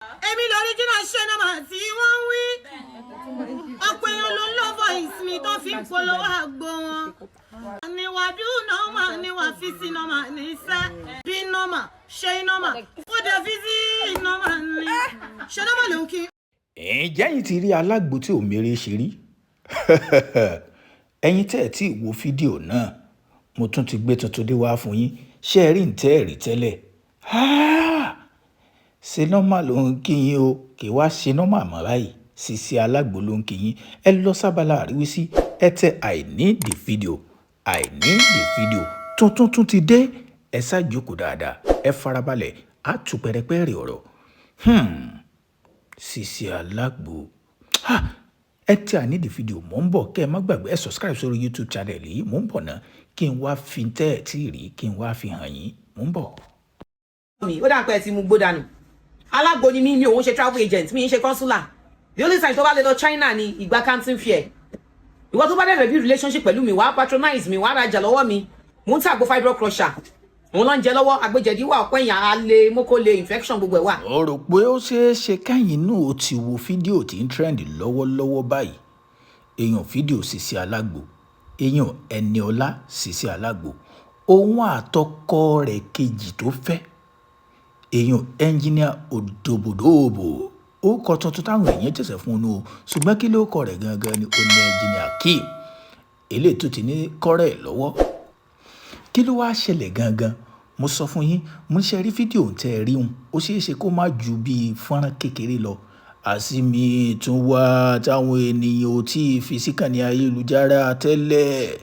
Èmi l'original ṣe nọ́mà tí wọ́n ń wí. Ọ̀pọ̀ èèyàn ló ń lo voice mi tó fi ń polówó àgbo wọn. Níwà bí nọ́mà, níwà fi sí nọ́mà ní sẹ́. Bí nọ́mà ṣe nọ́mà ó dẹ̀ fi sí nọ́mà ní. Ṣe nọ́mà ló ń kí. Ǹjẹ́ yìí ti rí alágbo tí ò mèrè ṣe rí? Ẹ̀yin tẹ́ ẹ̀ tí ì wo fídíò náà, mo tún ti gbé tuntun dé wá fún yín. Ṣé ẹ rí ń tẹ́ ẹ̀ rí tẹ́lẹ̀? Ṣe nọ́mà ló ń kí yín o, kì í wá ṣe nọ́mà mọ́ báyìí. Sisi Alágbo ló ń kí yín. Ẹ lọ sábàlá àríwísí, ẹ tẹ "I need the video", "I need the video". Tuntun tún ti dé. Ẹ ṣáàjókòó dáadáa, ẹ farabalẹ̀, á tú pẹrẹpẹrẹ ọ̀rọ̀. Sisi Alágbo, ẹ tẹ "I need the video". Mò ń bọ̀. Kẹ́ ẹ má gbàgbé, ẹ subscribe sórí YouTube channel yìí. Mò ń bọ̀ náà, kí n wá fi tẹ́ ẹ̀ tí ì rí, kí n wá fi hàn yín. Mò ń bọ̀. Mi ó dà pé ẹ ti mú gbó dànù. Alágbo ni mí, mi òun ṣe travel agent, mi ń ṣe consular. The only time tó bá lè lọ China ni ìgbà Canton Fair. Ìwọ tó bá dẹ̀ rẹ̀ bí relationship pẹ̀lú mi, wàá patronize mi, wàá rajà lọ́wọ́ mi. Mò ń tàgbo fibroid crusher, òun ló ń jẹ lọ́wọ́ agbẹjẹ̀dí wà, ọ̀pọ̀ èèyàn alẹ́ mọ́kọ́lé infection, gbogbo ẹ̀ wà. Mo rò pé ó ṣeé ṣe kẹ́yìn náà ó ti wo fídíò tí ń trend lọ́wọ́lọ́wọ́ báyìí, èèyàn fídíò Sisi Alágbo, èèyàn Ẹniọlá Sisi Alágbo, òun àtọkọ rẹ̀ kejì tó fẹ́, èèyàn Engineer Òdòbòdòbò. Ó kọ tuntun táwọn èèyàn jẹ̀sẹ̀ fún un o, ṣùgbọ́n kí ló kọ rẹ̀ gangan ni? Ó ní Engineer Akeem, eléyìí tó ti ní kọ́rẹ́ ẹ̀ lọ́wọ́. Kí ló wáá ṣẹlẹ̀ gangan? Mo sọ fún yín, mo ṣe rí fídíò tẹ́ ẹ rí hun, ó ṣeé ṣe kó má ju bíi fọ́nrán kékeré lọ. Àsìmí tún wá táwọn ènìyàn ò tí ì fi síkànnì ayélujára tẹ́lẹ̀.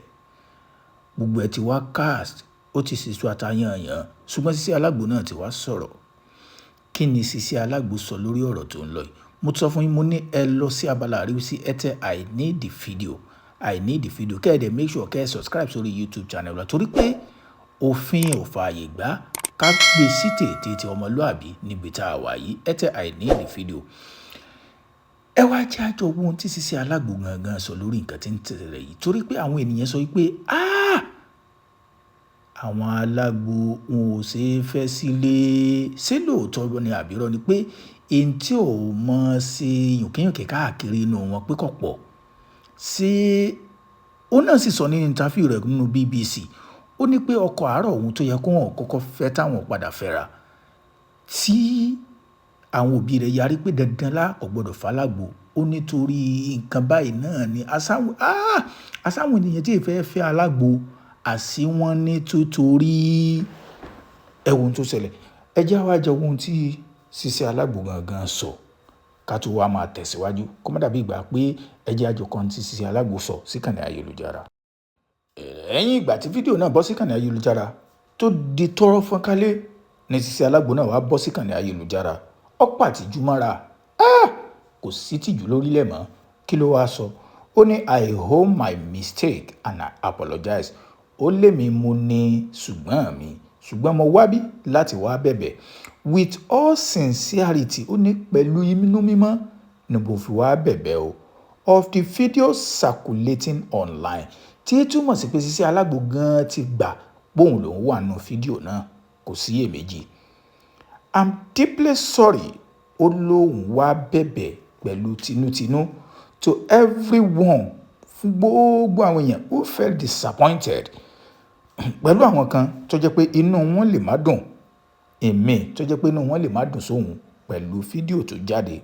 Gbogbo ẹ̀ ti wá cast, ó ti sì tú àtàyànyàn, ṣùgbọ́n Sisi Alágbo náà ti wá sọ̀rọ̀. Kí ni Sisi Alágbo sọ lórí ọ̀rọ̀ tó ń lọ yìí? Mo sọ fún yín, mo ní ẹ lọ sí abala àríwísí, ẹ tẹ "I need the video", "I need the video". Kẹ́ ẹ dẹ̀ make sure kẹ́ ẹ subscribe sórí YouTube channel wa, torí pé òfin ò fààyè gbà ká gbé sí tètè ti ọmọlúàbí níbi tá a wà yìí. Ẹ tẹ "I need the video". Ẹ wá jẹ́ àjọ wo ohun tí Sisi Alágbo gangan sọ lórí nǹkan tí ń tẹ̀lé yìí, torí pé àwọn ènìyàn sọ wípé, "Ah, àwọn alágbo wọn ò ṣe é fẹ́ sílé." Ṣé lóòótọ́ ni àbírọ́ ni pé èyí tí ò mọ̀ ṣe yùnkíyùnkí káàkiri inú wọn pé kò pọ̀? Ṣé ó náà sì sọ ní interview rẹ̀ nínú BBC, ó ní pé ọkọ àárọ̀ òun tó yẹ kó wọn kọ́kọ́ fẹ́ táwọn padà fẹ́ra, tí àwọn òbí rẹ̀ yarí pé dandan lá kò gbọdọ̀ falágbo, ó nítorí nǹkan báyìí náà ni àsáwọn ènìyàn tí ì fẹ́ fẹ́ alágbo àsí wọn ní títorí ẹ̀wọ̀n tó ṣẹlẹ̀. Ẹ jẹ́ wá jọ ohun tí Sisi Alágbo gangan sọ ká tó wá máa tẹ̀síwájú, kó má dàbí ìgbà pé ẹ jẹ́ àjọ kan tí Sisi Alágbo sọ síkànnì ayélujára. Ẹ̀yìn ìgbà tí fídíò náà bọ́ síkànnì ayélujára tó di tọ́rọ́ fọ́nkálé ní Sisi Alágbo náà wá bọ́ síkànnì ayélujára, ó pàtìjú mọ́ra, kò sí tìjú lórílẹ̀ mọ́. Kí ló wáá sọ? Ó ní, "I own my mistake and I apologize." Ó lé mi mo ní ṣùgbọ́n mi, ṣùgbọ́n mo wá bí láti wá bẹ̀bẹ̀ with all sincerity. Ó ní pẹ̀lú inú mímọ́ ni mo fi wá bẹ̀bẹ̀ o, of the video circulating online, tí túmọ̀ sí pé Sisi Alágbo gan ti gbà bóun lòún wà nínú fídíò náà, kò síyèméjì. "I'm deeply sorry." Ó lóun wá bẹ̀bẹ̀ pẹ̀lú tinútinú to everyone, fún gbogbo àwọn èèyàn who felt disappointed, pẹ̀lú àwọn kan tó jẹ́ pé inú wọn lè má dùn, èmi tó jẹ́ pé inú wọn lè má dùn sóhun pẹ̀lú fídíò tó jáde.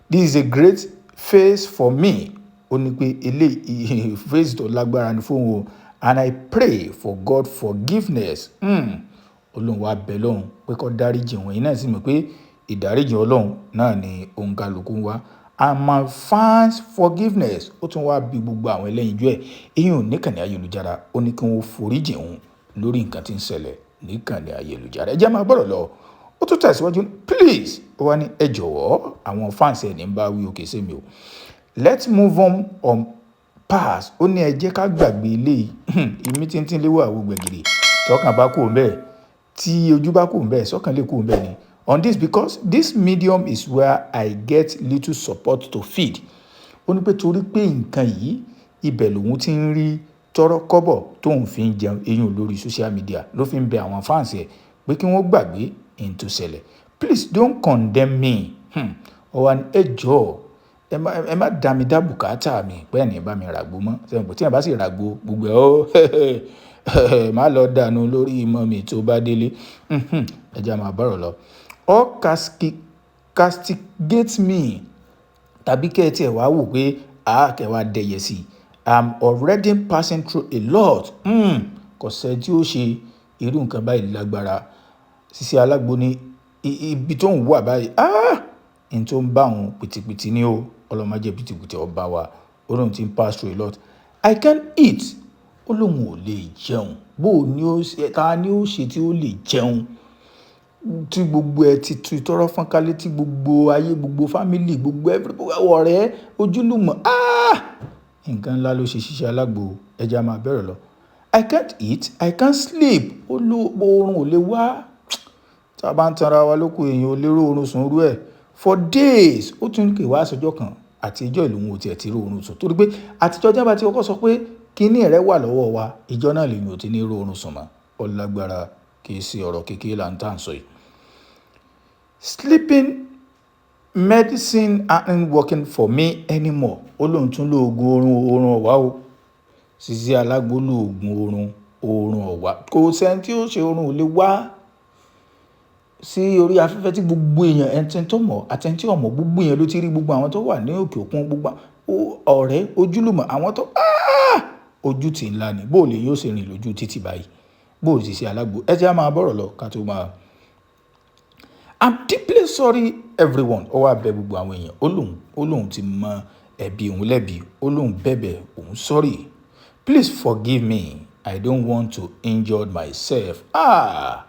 "This is a great phase for me." Ó ní pé eléyìí phase tó lágbára ni fóun o. "And I pray for God forgiveness." Ó lóun wá bẹ lọ́hùn pé kó dáríjì òun. Ẹ̀yin náà sì mọ̀ pé ìdáríjì Ọlọ́run náà ni òǹkàlùkù ń wá. "And my fans forgiveness." Ó tún wá bí gbogbo àwọn ẹlẹ́yinjú ẹ̀, ìyẹn ò níkànnì ayélujára, ó ní kí wọ́n foríjì òun lórí nǹkan tí ń ṣẹlẹ̀ níkànnì ayélujára. Ẹ jẹ́ máa gbọ́dọ̀ lọ. Ó tún tẹ̀síwájú, "Please." Ó wá ní ẹ jọ̀wọ́, àwọn fans ẹ̀ ní bá wí òkè sí mi o. "Let's move on pass." Ó ní ẹ jẹ́ ká gbàgbé eléyìí. Ìmí tíntín léwọ́ àwo gbẹ̀gìrì, tọkàn bá kú bẹ́ẹ̀, tí ojú bá kú bẹ́ẹ̀, sọ́kàn lè kú bẹ́ẹ̀ ni. "On this because this medium is where I get little support to feed." Ó ní pé torí pé nǹkan yìí, ibẹ̀ lòun ti ń rí tọ́rọ́ kọ́bọ̀ tóun fi ń jẹun, eyín lórí social media, ló fi ń bẹ àwọn fans ẹ̀ pé kí wọ́n gbàgbé ohun tó ṣẹlẹ̀. Please don't condemn me. Ọ̀wá ni ẹ jọ̀ọ́, ẹ má dá mi dá bùkátà mi pé ẹni bá mi ràgbo mọ́. Sẹ́yìn pé tí ẹ bá sì ràgbo gbogbo ẹ̀ ó má lọ dànù lórí ìmọ̀ mi tó bá délé. Ẹ jẹ́ a máa bọ̀rọ̀ lọ. Or castigate me, tàbí kẹ́ ẹ tiẹ̀ wá wò pé a kẹ́ wá dẹyẹ sí i. I'm already passing through a lot. Kò sẹ́ni tí ó ṣe irú nǹkan báyìí lágbára. Sisi Alágbo ní ibi tó ń wà báyìí, ah, n tó ń bá òun pìtìpìtì ní o. Ọlọ́run má jẹ́ pìtìpìtì ó bá wa. Ó lóun ti ń pass through a lot. I can't eat. Ó lóun ò lè jẹun. Bó ní ó ṣe, ta ni ó ṣe tí ó lè jẹun? Tí gbogbo ẹ ti tu tọrọ fọ́n kálé, tí gbogbo ayé, gbogbo family, gbogbo everybody, ọ̀rẹ́, ojúlùmọ̀, ah, nǹkan ńlá ló ṣe Sisi Alágbo. Ẹ jẹ́ a máa bẹ̀rẹ̀ lọ. I can't eat, I can't sleep. Ó ló oorun ò lè wá. Tí a bá ń tan ara wa lóko, èèyàn ò lè rí oorun sùn rú ẹ. For days, ó tún kì í wá aṣọjọ́ kan àti ìjọ ìlú wọn ò tiẹ̀ ti rí oorun sùn. Torí pé àtijọ́ tí wọ́n bá ti kọ́kọ́ sọ pé kíní rẹ̀ wà lọ́wọ́ wa, ìjọ náà lèmi ò ti ní rí oorun sùn mọ́. Ó lágbára, kì í ṣe ọ̀rọ̀ kékeré là ń tà ń sọ yìí. Sleeping medicine aren't working for me anymore. Ó lóun tún lo òògùn oorun, oorun ọ̀wá o. Sisi Alágbo lo òògùn oorun, oorun ọ̀wá. Kò sẹ́ni tí ó ṣe oorun ò lè wá sí orí afẹ́fẹ́ tí gbogbo èèyàn, ẹni tó mọ̀ àti ẹni tí ò mọ̀, gbogbo èèyàn ló ti rí, gbogbo àwọn tó wà ní òkè òkun, gbogbo ọ̀rẹ́, ojúlùmọ̀, àwọn tó, ah, ojú tí ńlá ni. Bó lè yóò ṣe rìn lójú títì báyìí. Bó Sisi Alágbo. Ẹ jẹ́ a máa bọ̀rọ̀ lọ ká tó máa. I'm deeply sorry, everyone. Ó wá bẹ gbogbo àwọn èèyàn. Ó lóun ti mọ ẹ̀bi òun lẹ́bi. Ó lóun bẹ̀bẹ̀, òun sorry. Please forgive me. I don't want to injure myself. Ah!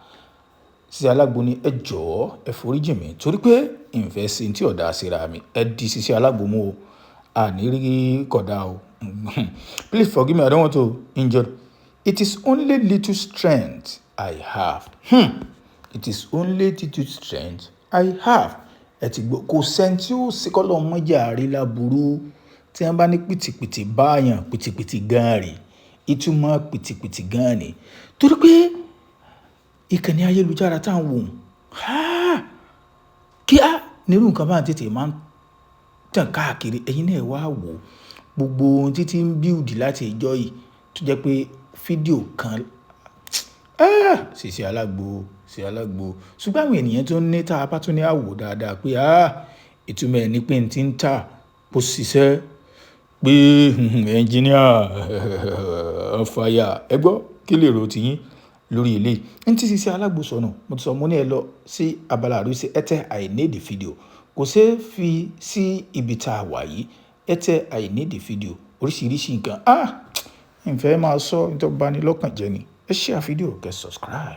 Sisi Alágbo ní ẹ jọ̀ọ́, ẹ foríjì mi torí pé ìfẹ́ sí tí ọ̀dà síra mi. Ẹ di Sisi Alágbo mú o. A ní rí kódà o. Please forgive me. I don't want to injure. It is only little strength I have. It is only little strength I have. Ẹ ti gbọ́, kò sẹ́ni tí ó ṣe kọ́ lọ́ mọ́jà rí láburú tí wọ́n bá ní pìtìpìtì báyàn, pìtìpìtì gan rè. Ìtumọ̀ pìtìpìtì gan ni. Torí pé ìkànnì ayélujára tá ń wò, ha! Kíá nírú nǹkan bá ń tètè máa ń tàn káàkiri. Ẹ̀yin náà wá wò gbogbo ohun tí tí ń build láti ìjọ yìí tó jẹ́ pé fídíò kan. Ah! Sisi Alágbo, Sisi Alágbo. Ṣùgbọ́n àwọn ènìyàn tó ní tá a bá tún ní àwò dáadáa pé, ah, ìtumọ̀ ẹ̀ ní pé n tí ń tà kó ṣiṣẹ́ pé engineer fire. Ẹ gbọ́, kí lè ro tiyín lórí eléyìí? N tí Sisi Alágbo sọnù, mo ti sọ, mo ní ẹ lọ sí abala àríwísí, ẹ tẹ "I need the video". Kò ṣeé fi sí ibi tá a wà yìí. Ẹ tẹ "I need the video". Oríṣiríṣi nǹkan. Ah! Ìfẹ́ máa sọ, n tó bá ní lọ́kàn jẹ ni. Ẹ share fídíò, kẹ́ subscribe.